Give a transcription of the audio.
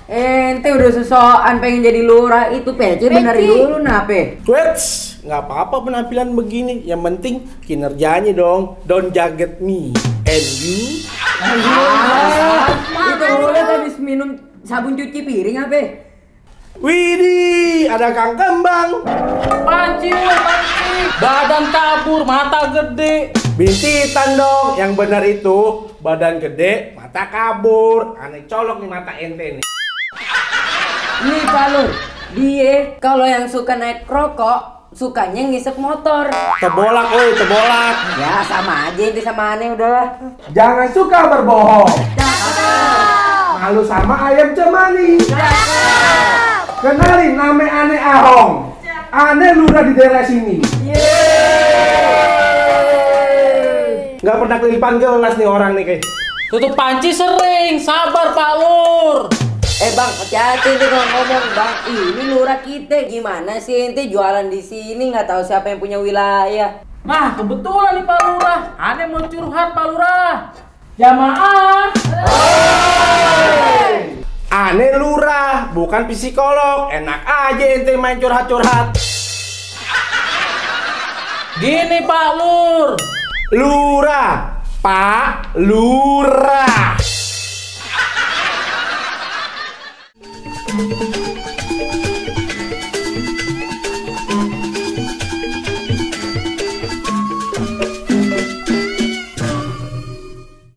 Ente udah sesokan pengen jadi lurah itu pece bener dulu nape? Wets, nggak apa-apa penampilan begini. Yang penting kinerjanya dong. Don't jaget me. And you? Itu udah habis minum sabun cuci piring apa? Widih, ada Kang Kembang. Panci, badan kabur, mata gede. Bintitan dong, yang benar itu badan gede, mata kabur. Aneh colok nih mata ente nih. Nih Pak Lur, dia kalau yang suka naik rokok sukanya ngisep motor. Tebolak, woi, tebolak. Ya sama aja itu sama aneh udah. Jangan suka berbohong. Malu sama ayam cemani. Kenalin, nama aneh Ahong. Aneh lurah di daerah sini. Nggak pernah kelipan gelas nih orang nih kayak. Tutup panci sering, sabar Pak Lur. Bang, hati-hati nih kalau ngomong bang. Ini lurah kita, gimana sih ente jualan di sini nggak tahu siapa yang punya wilayah. Nah, kebetulan nih Pak Lurah. Aneh mau curhat Pak Lurah. Jamaah. Aneh lurah, bukan psikolog. Enak aja ente main curhat-curhat. Gini Pak Lur. Lurah, Pak Lurah.